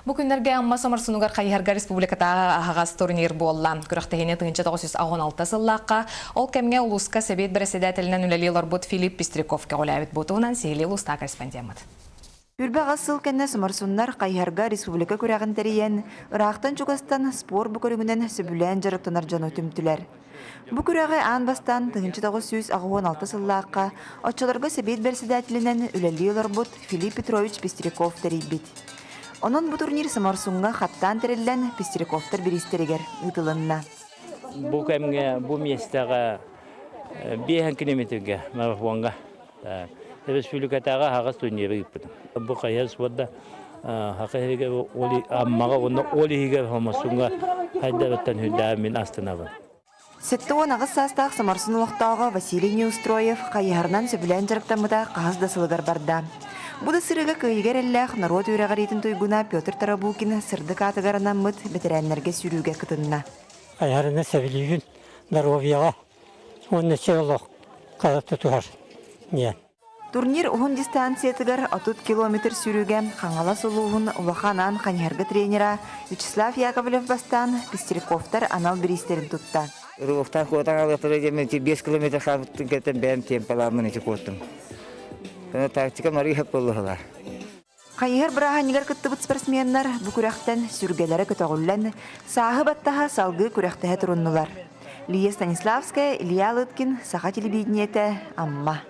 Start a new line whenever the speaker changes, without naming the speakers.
Бу күннэргэ Амма Соморсунугар хайыһарга республикатааҕы аһаҕас турнир буолла. Күрэхтэһиини 1916 сыллаахха ол кэмҥэ улууска сэбиэт бэрэссэдээтэлинэн үлэлии олорбут Филипп Пестряков көҕүлээбит. Бу туһунан сиһилии улуустаах корреспондеммыт.
Үрбэ аҕыс сыл кэннэ Соморсуннар хайыһарга республика күрэҕин тэрийэн, ыраахтан-чугастан спорт бу көрүҥүнэн сөбүлээн дьарыктанар дьону түмтүлэр. Бу күрэҕи аан бастаан 1986 сыллаахха оччолорго сэбиэт бэрэссэдээтэлинэн үлэлии олорбут Филипп Петрович Пестряков тэрийбит. Онон бу турнир Соморсуҥҥа хаттаан тэриллэн Пестряковтар бириистэригэр ыытылынна.
Бу кэмҥэ бу миэстэҕэ биэһэн километрга марафоҥҥа республикатааҕы аһаҕас турниры ыыппытым. Бу хайа спорда Хака иһигэр Аммаҕа уонна ол иһигэр Хомосуҥҥа хайдарыттан үрдээҕин мин астынабын.
78 саастаах Соморсун олохтооҕо Василий Неустроев хайыһарынан сөбүлээн дьарыктаммыта хаһыс да сылыгар барда. Бу да сырыыга кыайыыга эрэллээх норуот үөрэҕириитин туйгуна Петр Тарабукин сырдык аатыгар анаммыт бэтэрээннэргэ сүүрүүгэ кытынна.
Хайыһарынан сөбүлүүбүн доруобуйаҕа уонна чөл олох тутуһар диэн.
Турнир уһун дистанциятыгар 30 километр сүүрүүгэ Хаҥалас улууһун Улахан Аан хайыһарга тренера Вячеслав Яковлев бастаан Пестряковтар анал бириистэрин тутта.
Рывоктаах куотан алыахтара диэн 5 километр хаалбыттын кэлтэн бэйэм темпалааммын ити куоттум. Тактика Мария буоллуһалар.
Хайыһар бырааһынньыгар кыттыбыт спортсменнар бу күрэхтэн сүргэлэрэ көтөҕүллэн, сааһы баттаһа салгыы күрэхтэһэ туруннулар. Лия Станиславская, Илья Лыткин, Саха телевидениетэ, Амма.